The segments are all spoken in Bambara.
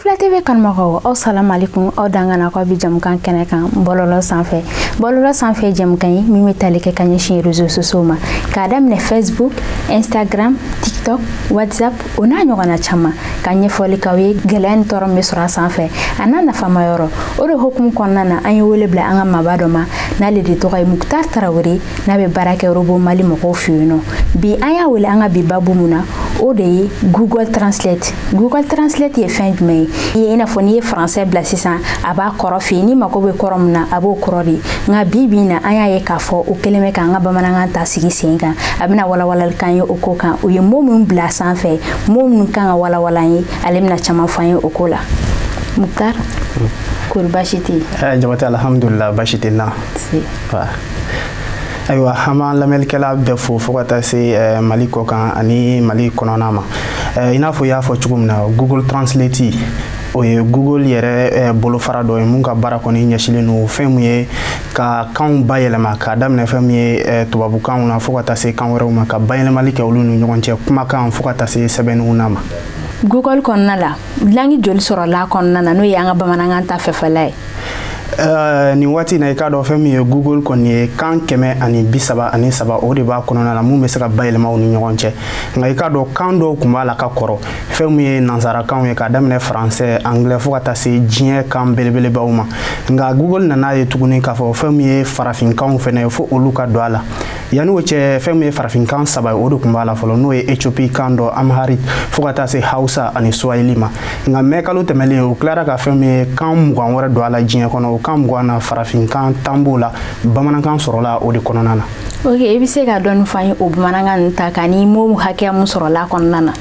Fila TV kanumagaw, aw salam alaikum, aw dangana ko bi jamukan kɛnɛ kan bɔlɔlɔ sanfɛ. Bɔlɔlɔ sanfɛ jamukan ye min bɛ tali kɛ ka ɲɛsin réseaux sociaux ma, k'a daminɛ Facebook, Instagram, TikTok, WhatsApp, o n'a ɲɔgɔnna caman, ka ɲɛfɔli k'aw ye gɛlɛya ni tɔɔrɔ min bɛ sɔrɔ a sanfɛ a n'a nafama yɔrɔ. O de hukumu kɔnɔna na, an ye wele bila an ka maaba dɔ ma, n'ale de tɔgɔ ye Muktar Tarawele, n'a bɛ baara kɛ Robot Mali mɔgɔw fɛ yen nɔ. Bi an y'a wele an ka bi babu mun na, o de ye Google Translate. Google Translate ye fɛn jumɛn ye? I n'a fɔ n'i ye français bila sisan, a b'a kɔrɔ f'i ye, n'i mako bɛ kɔrɔ min na, a b'o kɔrɔ de. Nka bi bi in na, an y'a ye k'a fɔ o kɛlen bɛ k'an ka bamanankan ta sigi sen kan. A bɛna walawalali k'an ye o ko kan. U ye mot minnu bila sanfɛ, mot minnu kan ka walawala an ye, ale bɛna caman fɔ an ye o ko la. Muktar, kori baasi tɛ yen? Jabate, alhamdulillah, baasi tɛ n na. Ayiwa, an b'an lamɛnnikɛla bɛɛ fo, fo ka taa se Mali kɔ kan ani Mali kɔnɔna ma. I n'a fɔ i y'a fɔ cogo min na, Google Translate, o ye Google yɛrɛ bolofara dɔ ye mun ka baara kɔni ɲɛsinnen don fɛn mun ye ka kanw bayɛlɛma, k'a daminɛ fɛn min ye tubabukanw na fo ka taa se kan wɛrɛw ma, ka bayɛlɛmali kɛ olu ni ɲɔgɔn cɛ, kumakan fo ka taa se sɛbɛnniw na ma. Google kɔnɔna la, langue joli sɔrɔla kɔnɔna na, n'o ye an ka bamanankan ta fɛfɛla ye? Nin waati na, i k'a dɔn fɛn min ye Google kɔni ye kan 133, o de b'a kɔnɔna na mun bɛ se ka bayɛlɛma u ni ɲɔgɔn cɛ. Nka i k'a dɔn, kan dɔw tun b'a la ka kɔrɔ, fɛn min ye nansarakanw ye, k'a daminɛ français, anglais, fo ka taa se diɲɛ kan belebelebaw ma. Nka Google nana ye tuguni k'a fɔ fɛn min ye farafinkanw fɛnɛ ye, fo olu ka don a la. Yanni o cɛ, fɛn min ye farafinkan saba ye, o de tun b'a la fɔlɔ, n'o ye Éthiopie kan dɔ, Amharic, fo ka taa se Hausa ani Swahili ma. Nka mɛ kalo tɛmɛlen, o tilara ka fɛn min ye kan 20 wɛrɛ don a la diɲɛ kɔnɔ. O kan 20 na, farafinkan 10 b'o la, bamanankan sɔrɔla o de kɔnɔna na. Ok, i bɛ se ka dɔɔni fɔ an ye o bamanankan ninnu ta kan ni mot hakɛya mun sɔrɔla a kɔnɔna na?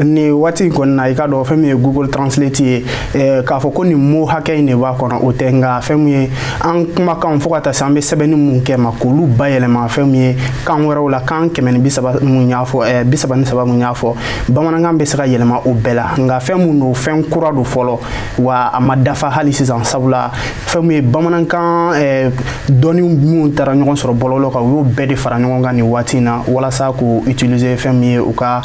Nin waati in kɔni na, i k'a dɔn fɛn min ye Google Translate ye, k'a fɔ ko nin mot hakɛ in de b'a kɔnɔ, o tɛ. Nka fɛn min ye an kumakan fo ka taa se an bɛ sɛbɛnni mun kɛ ma, k'olu bayɛlɛma fɛn min ye kan wɛrɛw la, kan 130 mun y'a fɔ, 33 mun y'a fɔ, bamanankan bɛ se ka yɛlɛma o bɛɛ la. Nka fɛn mun don, fɛn kura don fɔlɔ, wa a ma dafa hali sisan, sabula fɛn min ye bamanankan dɔnni minnu taara ɲɔgɔn sɔrɔ bɔlɔlɔ kan, u y'o bɛɛ de fara ɲɔgɔn kan nin waati in na walasa k'o utiliser fɛn min ye u ka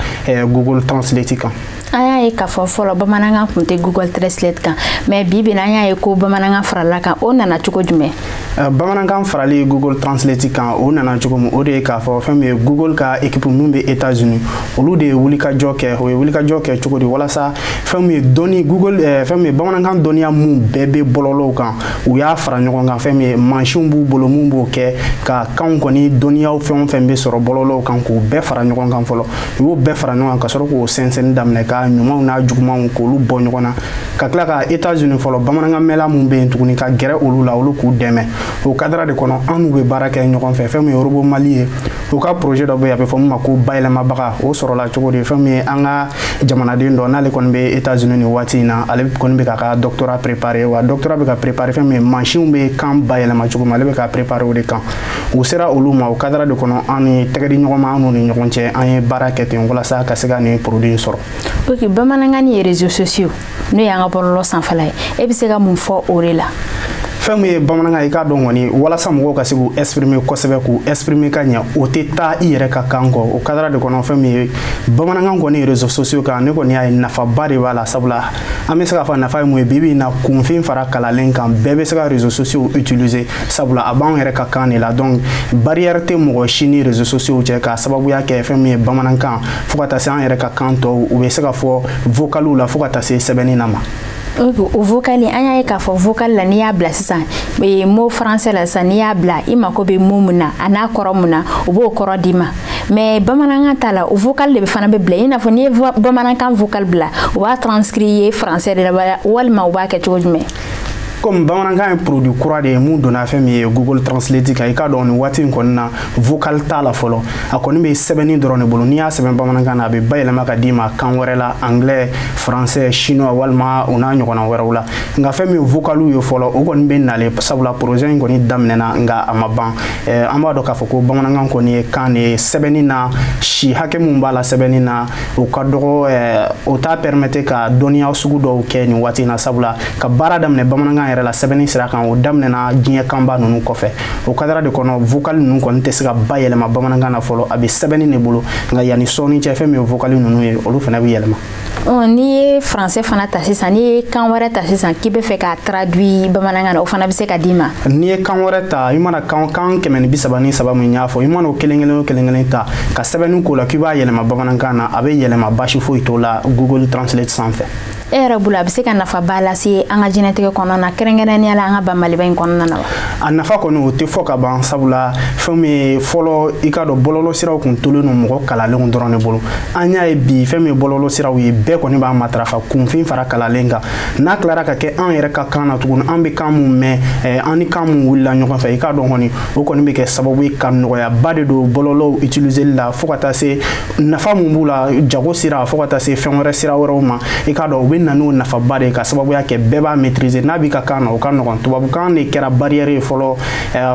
Google Translate kan. An y'a ye k'a fɔ fɔlɔ bamanankan tun tɛ Google Translate kan, mais bi bi in na, an y'a ye ko bamanankan farala kan. O nana cogo jumɛn? Bamanankan farali Google Translate kan, o nana cogo min, o de ye k'a fɔ fɛn min ye Google ka équipe min bɛ États-Unis, olu de ye wulikajɔ kɛ. O ye wulikajɔ kɛ cogo di? Walasa fɛn min ye dɔnni Google, fɛn min ye bamanankan dɔnniya mun bɛɛ bɛ bɔlɔlɔw kan, u y'a fara ɲɔgɔn kan. Fɛn min ye mansinw b'u bolo mun b'o kɛ ka kanw kɔni dɔnniyaw fɛn o fɛn bɛ sɔrɔ bɔlɔlɔw kan, k'u bɛɛ fara ɲɔgɔn kan fɔlɔ. U y'o bɛɛ fara ɲɔgɔn kan ka sɔrɔ k'o sɛnsɛnni daminɛ, ka ɲumanw n'a jugumanw k'olu bɔ ɲɔgɔn na, ka tila ka États-Unis fɔlɔ bamanankan mɛnla mun bɛ yen tuguni, ka gɛrɛ olu la, olu k'u dɛmɛ. O cadre de kɔnɔ, an n'u bɛ baara kɛ ɲɔgɔn fɛ. Fɛn min ye Robot Mali ye, u ka projet dɔ bɛ yen, a bɛ fɔ min ma ko bayɛlɛmabaga. O sɔrɔla cogo di? Fɛn min ye an ka jamanaden dɔ, n'ale kɔni bɛ États-Unis nin waati in na, ale kɔni bɛ k'a ka doctorat préparer. Wa doctorat bɛ ka préparer fɛn min ye mansinw bɛ kan bayɛlɛma cogo min, ale bɛ ka préparer o de kan. U sera olu ma. O cadre de kɔnɔ, an ni tɛgɛ di ɲɔgɔn ma, an n'u ni ɲɔgɔn cɛ, an ye baara kɛ ten walasa ka se ka nin produit in sɔrɔ. Ok, bamanankan ni réseaux sociaux, n'o y'an ka bɔlɔlɔ sanfɛla ye, e bɛ se ka mun fɔ o de la? Fɛn min ye bamanankan, i k'a dɔn kɔni, walasa mɔgɔw ka se k'u exprimer kosɛbɛ, k'u exprimer ka ɲɛ, o tɛ taa i yɛrɛ ka kan kɔ. O cadre de kɔnɔ, fɛn min ye bamanankan kɔni réseaux sociaux kan, ne kɔni y'a ye nafaba de b'a la, sabula an bɛ se k'a fɔ nafa ye mun ye? Bi bi in na, kunfin fara kalalen kan, bɛɛ bɛ se ka réseaux sociaux utiliser, sabula a b'anw yɛrɛ ka kan de la. Donc barrière tɛ mɔgɔ si ni réseaux sociaux cɛ, k'a sababuya kɛ fɛn min ye bamanankan fo ka taa se an yɛrɛ ka kan tɔw, u bɛ se ka fɔ vocaliw la fo ka taa se sɛbɛnni na ma. Ok, o vocal, an y'a ye k'a fɔ vocal la, n'i y'a bila sisan mot français la sisan, n'i y'a bila, i mako bɛ mot mun na, a n'a kɔrɔ mun na, u b'o kɔrɔ d'i ma. Mais bamanankan ta la, o vocal de fana bɛ bila, i n'a fɔ n'i ye bamanankan vocal bila, u b'a transcrire ye français de la, walima u b'a kɛ cogo jumɛn? Comme bamanankan ye produit kura de ye mun donna fɛn min ye Google Translate kan, i k'a dɔn nin waati in kɔni na, vocal t'a la fɔlɔ. A kɔni bɛ sɛbɛnni dɔrɔn de bolo. N'i y'a sɛbɛn bamanankan na, a bɛ bayɛlɛma ka d'i ma kan wɛrɛ la, anglais, français, chinois, walima o n'a ɲɔgɔnna wɛrɛw la. Nka fɛn min ye vocaliw ye fɔlɔ, o kɔni bɛ nalen, sabula projet in kɔni daminɛna nka a ma ban. An b'a dɔn k'a fɔ ko bamanankan kɔni ye kan de ye sɛbɛnni na, si hakɛ mun b'a la sɛbɛnni na, o ka dɔgɔ, o t'a permettre ka dɔnniya sugu dɔw kɛ nin waati in na, sabula ka baara daminɛ bamanankan yɛrɛ la sɛbɛnni sira kan, o daminɛna diɲɛ kanba ninnu kɔfɛ. O cadre de kɔnɔ, vocal ninnu kɔni tɛ se ka bayɛlɛma bamanankan na fɔlɔ, a bɛ sɛbɛnni de bolo. Nka yanni sɔɔni cɛ, fɛn min ye vocal ninnu ye, olu fana bɛ yɛlɛma. N'i ye français fana ta sisan, n'i ye kan wɛrɛ ta sisan k'i bɛ fɛ k'a traduit bamanankan na, o fana bɛ se ka d'i ma? N'i ye kan wɛrɛ ta, i mana kan 133 min y'a fɔ, i mana o kelen kelen o kelen kelen ta ka sɛbɛnni k'o la k'i b'a yɛlɛma bamanankan na, a bɛ yɛlɛma, baasi foyi t'o la Google Translate sanfɛ. E yɛrɛ bolo, a bɛ se ka nafaba lase an ka diɲɛlatigɛ kɔnɔna na, kɛrɛnkɛrɛnnenya la an ka ba Maliba in kɔnɔna na wa? A nafa kɔni, o tɛ fɔ ka ban, sabula fɛn min ye fɔlɔ, i k'a dɔn, bɔlɔlɔ siraw kun tolen don mɔgɔ kalalenw dɔrɔn de bolo. An y'a ye bi, fɛn min ye bɔlɔlɔ siraw ye, bɛɛ kɔni b'a matarafa, kunfin fara kalalen kan. N'a tilara ka kɛ an yɛrɛ ka kan na tuguni, an bɛ kan mun mɛn, an ni kan mun wulila ɲɔgɔn fɛ, i k'a dɔn kɔni, o kɔni bɛ kɛ sababu ye ka nɔgɔyaba de don bɔlɔlɔw utiliseli la, fo ka taa se nafa mun b'u la jago sira, fo ka taa se fɛn wɛrɛ sira wɛrɛw ma. I k'a dɔn, u bɛ na n'o nafaba de ye, ka sababuya kɛ bɛɛ b'a maîtriser. N'a b'i ka kan na, o ka nɔgɔn. Tubabukan de kɛra barrière ye fɔlɔ,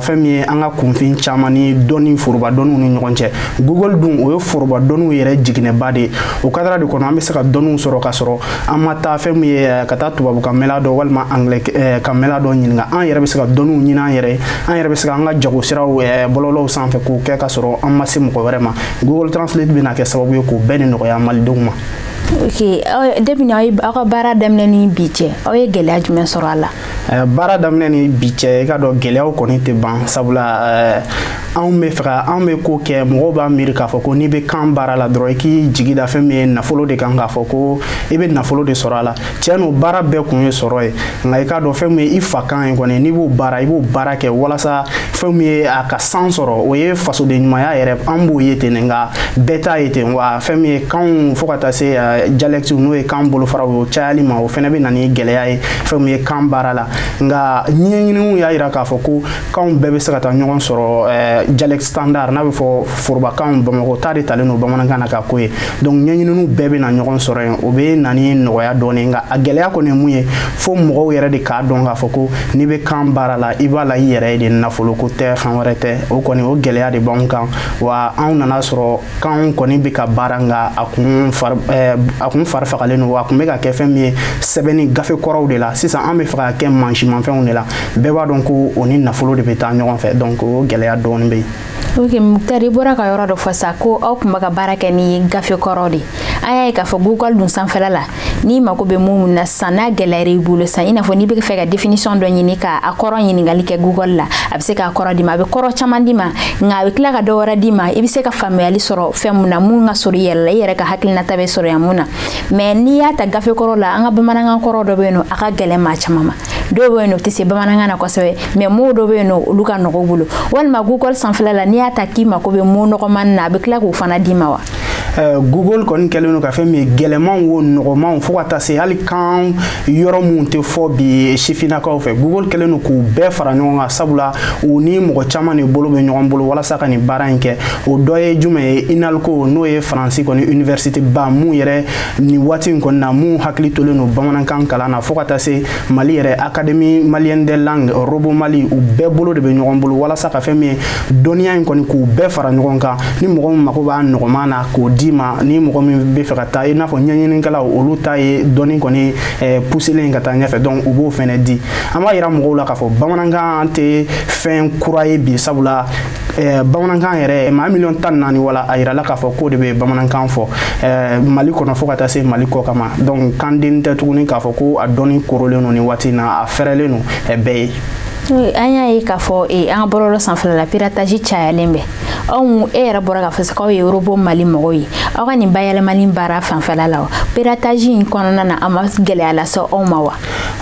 fɛn min ye an ka kunfin caman ni dɔnni, foroba dɔnniw ni ɲɔgɔn cɛ. Google dun, o ye foroba dɔnniw yɛrɛ jiginɛba de ye. O cadre de kɔnɔ, an bɛ se ka dɔnniw sɔrɔ ka sɔrɔ an ma taa fɛn min ye ka taa tubabukan mɛla dɔ walima anglais kan mɛla dɔ ɲininka. An yɛrɛ bɛ se ka dɔnniw ɲini an yɛrɛ ye, an yɛrɛ bɛ se ka an ka jago siraw bɔlɔlɔw sanfɛ k'o kɛ ka sɔrɔ an ma se mɔgɔ wɛrɛ ma. Google Translate bɛna kɛ sababu ye k'o bɛɛ de nɔgɔya malidenw ma. Ok, depuis aw ka baara daminɛ ni bi cɛ, aw ye gɛlɛya jumɛn sɔrɔ a la? Baara daminɛ ni bi cɛ, i ka dɔn, gɛlɛyaw kɔni tɛ ban, sabula anw bɛ fɛ ka anw bɛ ko kɛ, mɔgɔw b'a miiri k'a fɔ ko n'i bɛ kan baara la dɔrɔn, i k'i jigi da fɛn min ye nafolo de kan, k'a fɔ ko i bɛ nafolo de sɔrɔ a la. Tiɲɛ n'o, baara bɛɛ kun ye sɔrɔ ye, nka i k'a dɔn, fɛn min ye i fa kan ye kɔni, n'i b'o baara, i b'o baara kɛ walasa fɛn min ye a ka san sɔrɔ, o ye fasoden ɲumanya yɛrɛ. An b'o ye ten, nka bɛɛ t'a ye ten wa. Fɛn min ye kanw, fo ka taa se dialecte, n'o ye kan bolofaraw ye, o cayali ma, o fɛnɛ bɛ na ni gɛlɛya ye fɛn min ye kan baara la. Nka ɲɛɲininiw y'a jira k'a fɔ ko kanw bɛɛ bɛ se ka taa ɲɔgɔn sɔrɔ dialecte standard, n'a bɛ fɔ forobakanw. Bamakɔ ta de talen don bamanankan na ka ko ye. Donc ɲɛɲininiw bɛɛ bɛ na ɲɔgɔn sɔrɔ yen, o bɛ na ni nɔgɔya dɔɔnin. Nka a gɛlɛya kɔni ye mun ye? Fo mɔgɔw yɛrɛ de k'a dɔn k'a fɔ ko n'i bɛ kan baara la, i b'a la i yɛrɛ ye de, nafolo ko tɛ, fɛn wɛrɛ tɛ. O kɔni, o gɛlɛya de b'anw kan wa. Anw nana sɔrɔ kanw kɔni bɛ ka baara, nka a kun fari fagalen don wa. A kun bɛ ka kɛ fɛn min ye sɛbɛnni gafe kɔrɔw de la. Sisan an bɛ fɛ ka kɛ mansimafɛnw de la. Bɛɛ b'a dɔn ko o ni nafolo de bɛ taa ɲɔgɔn fɛ, donc o gɛlɛya dɔɔnin bɛ yen. Ok, Mukutari, i bɔra ka yɔrɔ dɔ fɔ sa ko aw tun bɛ ka baara kɛ ni gafe kɔrɔ de. An y'a ye k'a fɔ Google dun sanfɛla la, n'i mako bɛ mun na sisan, n'a gɛlɛyara i bolo sisan, i n'a fɔ n'i bɛ fɛ ka définition dɔ ɲini, k'a kɔrɔ ɲininkali kɛ Google la, a bɛ se k'a kɔrɔ d'i ma. A bɛ kɔrɔ caman d'i ma, nka a bɛ tila ka dɔ wɛrɛ d'i ma, i bɛ se ka faamuyali sɔrɔ fɛn mun na, mun ka sɔrɔ i yɛrɛ la, i yɛrɛ ka hakilinata bɛ sɔrɔ yan mun na. Mais n'i y'a ta gafe kɔrɔ la, an ka bamanankan kɔrɔ dɔ bɛ yen nɔ, a ka gɛlɛn maa caman ma. Dɔw bɛ yen nɔ, u tɛ se bamanankan na kosɛbɛ, mais mot dɔ bɛ yen nɔ, olu ka nɔgɔ u bolo. Walima Google sanfɛla la, n'i y'a ta k'i mako bɛ mot nɔgɔmani na, a bɛ tila k'o fana d'i ma wa? Google kɔni kɛlen don ka fɛn min ye gɛlɛmanw o nɔgɔmanw, fo ka taa se hali kan yɔrɔ mun tɛ fɔ bi sifinnakaw fɛ, Google kɛlen don k'u bɛɛ fara ɲɔgɔn kan, sabula u ni mɔgɔ caman de bolo bɛ ɲɔgɔn bolo walasa ka nin baara in kɛ. O dɔ ye jumɛn ye? INALCO, n'o ye Faransi kɔni université ba mun yɛrɛ nin waati in kɔni na, mun hakili tolen don bamanankan kalan na, fo ka taa se Mali yɛrɛ Académie malienne des langues, Robo Mali, u bɛɛ bolo de bɛ ɲɔgɔn bolo walasa ka fɛn min ye dɔnniya in kɔni, k'u bɛɛ fara ɲɔgɔn kan. Ni mɔgɔ min mako b'a nɔgɔman na, k'o d'i ma. Ni mɔgɔ min bɛ fɛ ka taa i n'a fɔ ɲɛɲinikɛlaw, olu ta ye dɔnni kɔni puselen ka taa ɲɛfɛ, donc u b'o fɛnɛ di. An b'a yira mɔgɔw la k'a fɔ bamanankan tɛ fɛn kura ye bi, sabula bamanankan yɛrɛ, maa miliyɔn 14 wala, a yirala k'a fɔ k'o de bɛ bamanankan fɔ Mali kɔnɔ, fo ka taa se Mali kɔ kama. Donc kanden tɛ tuguni k'a fɔ ko a dɔnni korolen don nin waati in na, a fɛrɛlen don bɛɛ ye. An y'a ye k'a fɔ an ka bɔlɔlɔ sanfɛla la, piratage cayalen bɛ. Anw e yɛrɛ bɔra k'a fɔ sisan k'aw ye Robo Mali mɔgɔw ye. Aw ka nin bayɛlɛmali baara fanfɛla la, piratage in kɔnɔna na, a ma gɛlɛya lase aw ma wa?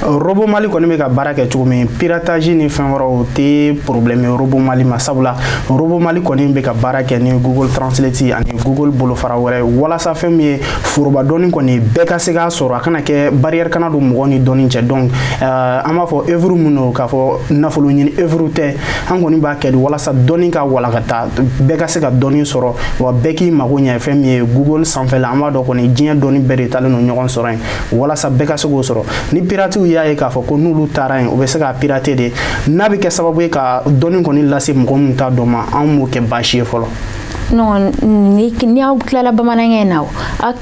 Robo Mali kɔni bɛ ka baara kɛ cogo min, piratage ni fɛn wɛrɛw tɛ problème ye Robo Mali ma, sabula Robo Mali kɔni bɛ ka baara kɛ ni Google Translate ani Google bolofara wɛrɛ, walasa fɛn min ye foroba dɔnni kɔni, bɛɛ ka se k'a sɔrɔ, a kana kɛ barrière kana don mɔgɔ ni dɔnni cɛ. Donc an b'a fɔ œuvre mun don, k'a fɔ nafolo ɲini œuvre tɛ. An kɔni b'a kɛ de walasa dɔnni ka walakata, bɛɛ ka se ka dɔnni sɔrɔ, wa bɛɛ k'i mago ɲɛ fɛn min ye Google sanfɛla. An b'a dɔn kɔni, diɲɛ dɔnni bɛɛ de talen don ɲɔgɔn sɔrɔ yen, walasa bɛɛ ka se k'o sɔrɔ. Ni piratew y'a ye k'a fɔ ko n'olu taara yen, u bɛ se ka pirater de, n'a bɛ kɛ sababu ye ka dɔnni kɔni lase mɔgɔ min t'a dɔn ma, anw m'o kɛ baasi ye fɔlɔ. Non, ni aw tilala bamanankan in na,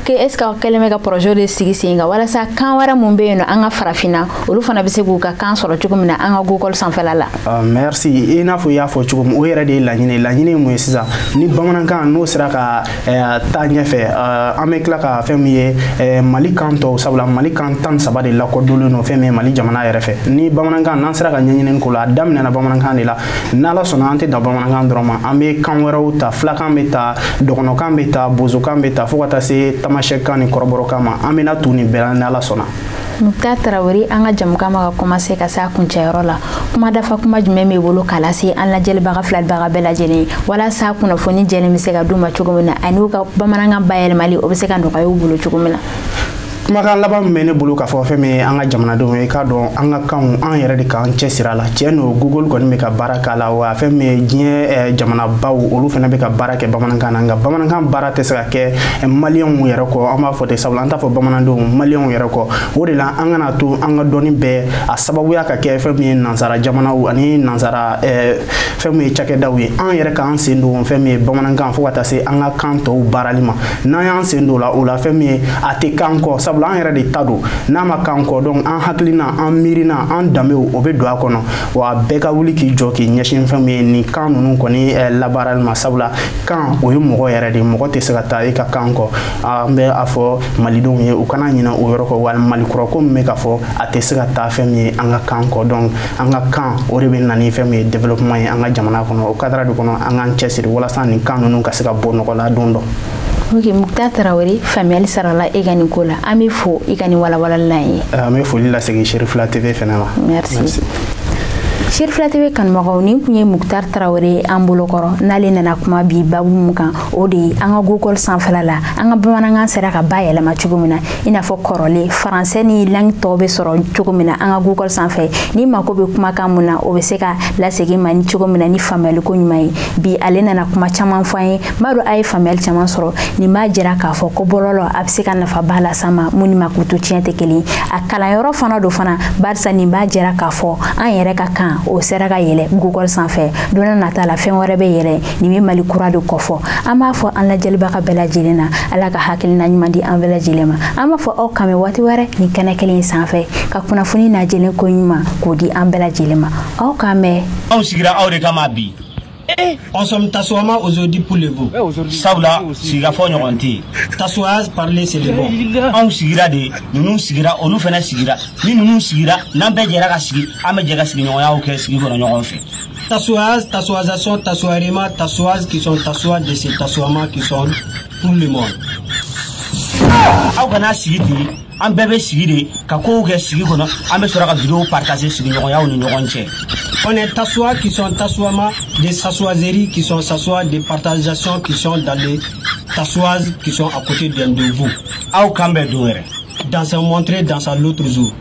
est ce que aw kɛlen bɛ ka projet de sigi sen kan walasa kan wɛrɛ mun bɛ yen nɔ, an ka farafinna, olu fana bɛ se k'u ka kan sɔrɔ cogo min na an ka Google sanfɛla la? Merci. I n'a fɔ i y'a fɔ cogo min, o yɛrɛ de ye laɲini ye. Laɲini ye mun ye sisan? Ni bamanankan n'o sera ka taa ɲɛfɛ, an bɛ tila ka fɛn min ye Mali kan tɔw, sabula Mali kan 13 de lakodɔnlen don fɛn min ye Mali jamana yɛrɛ fɛ. Ni bamanankan n'an sera ka ɲɛɲini k'o la, a daminɛna bamanankan de la. N'Ala sɔnna, an tɛ dan bamanankan dɔrɔn ma, an bɛ kan wɛrɛw ta, filakan bɛ ta, dɔgɔnɔkan bɛ ta, bozokan bɛ ta, fo ka taa se tamasɛkan ni kɔrɔbɔrɔkan ma. An bɛna tu nin bɛɛ la n'Ala sɔnna. Muktar Tarawele, an ka jamukan ma ka commencer ka se a kuncɛyɔrɔ la. Kuma dafa kuma jumɛn b'i bolo k'a lase an lajɛlibaga filɛlibaga bɛɛ lajɛlen ye, walasa kunnafoni jɛlen bɛ se ka d'u ma cogo min na, ani u ka bamanankan bayɛlɛmali, o bɛ se ka nɔgɔya u bolo cogo min na? Kumakan laban min bɛ ne bolo k'a fɔ fɛn min ye an ka jamanadenw ye, i k'a dɔn an ka kanw, an yɛrɛ de k'an cɛsiri a la. Tiɲɛ don, Google kɔni bɛ ka baara k'a la, wa fɛn min ye diɲɛ jamanabaw, olu fana bɛ ka baara kɛ bamanankan na. Nka bamanankan baara tɛ se ka kɛ maliyɛnw yɛrɛ kɔ. An b'a fɔ ten, sabula an t'a fɔ bamanandenw, maliyɛnw yɛrɛ kɔ. O de la, an kana to an ka dɔnni bɛɛ a sababuya ka kɛ fɛn min ye nansara jamanaw ani nansara fɛn min ye cakɛdaw ye. An yɛrɛ k'an sen don fɛn min ye bamanankan, fo ka taa se an ka kan tɔw baarali ma. N'an y'an sen don o la, fɛn min ye a tɛ kan kɔ, sabula an yɛrɛ de ta don. N'a ma kan kɔ, donc an hakilina, an miirina, an danbew, o bɛ don a kɔnɔ. Wa bɛɛ ka wuli k'i jɔ k'i ɲɛsin fɛn min ye nin kan ninnu kɔni labaarali ma, sabula kan o ye mɔgɔ yɛrɛ de ye, mɔgɔ tɛ se ka taa i ka kan kɔ. An bɛ a fɔ malidenw ye, u kana ɲinɛ o yɔrɔ kɔ. Wa Mali kura ko min bɛ ka fɔ, a tɛ se ka taa fɛn min ye an ka kan kɔ. Donc an ka kan, o de bɛ na ni fɛn min ye développement ye an ka jamana kɔnɔ. O cadre de kɔnɔ, an k'an cɛsiri walasa nin kan ninnu ka se ka bɔ nɔgɔ la don dɔ. Ok, Muktar Tarawele, faamuyali sarala e ka nin ko la. An bɛ fo i ka nin walawalali la ye. An bɛ foli lasegin Cherifila TV fɛnɛ ma. Merci. Cherifila TV kanubagaw, nin kun ye Muktar Tarawele an bolokɔrɔ. N'ale nana kuma bi babu mun kan, o de ye an ka Google sanfɛla la, an ka bamanankan sera ka bayɛlɛma cogo min na, i n'a fɔ kɔrɔlen faransɛ ni langue tɔw bɛ sɔrɔ cogo min na an ka Google sanfɛ. Ni mako bɛ kumakan mun na, o bɛ se ka lasegin ma ni cogo min na ni faamuyali ko ɲuman ye. Bi ale nana kuma caman fɔ an ye, n b'a dɔn a ye faamuyali caman sɔrɔ. Nin b'a jira k'a fɔ ko bɔlɔlɔ a bɛ se ka nafaba las'an ma, mun ni makutu tiɲɛ tɛ kelen ye. A kalanyɔrɔ fana don fana, barisa nin b'a jira k'a fɔ an yɛrɛ ka kan, o sera ka yɛlɛ Google sanfɛ. Don n'a nata la, fɛn wɛrɛ bɛ yɛlɛ, nin bɛ Mali kura de kɔfɔ. An b'a fɔ an lajɛlibaga bɛɛ lajɛlen na, Ala ka hakilina ɲuman di an bɛɛ lajɛlen ma. An b'a fɔ aw kan bɛn waati wɛrɛ nin kɛnɛ kelen in sanfɛ, ka kunnafoni n'a jɛlen ko ɲuman k'o di an bɛɛ lajɛlen ma. Aw k'an bɛn. Anw sigira aw de kama bi. On sommes Tassoama aujourd'hui pour le vous. Sabula sigikafɔ ɲɔgɔn tɛ yen. Tassoaz, parler, c'est le bon. Anw sigira de, ninnu sigira, olu fana sigira. Ni ninnu sigira, n'an bɛɛ jɛra ka sigi, an bɛ jɛ ka sigiɲɔgɔnyaw kɛ sigi kɔnɔ ɲɔgɔn fɛ. Tassoaz, tassoisation, tassoarema, tassoaz qui sont tassoa de ces tassoama qui sont pour le monde. Aw kana sigi ten, an bɛɛ bɛ sigi de ka kow kɛ sigi kɔnɔ, an bɛ sɔrɔ ka vidéo partager sigiɲɔgɔnyaw ni ɲɔgɔn cɛ. On est tassoa qui sont tassoama des sassoiseries qui sont sassoa des partageations qui sont dans les tassoises qui sont à côté d'un de vous. Aw kan bɛn don wɛrɛ. Dans sa montrer dans sa l'autre jour.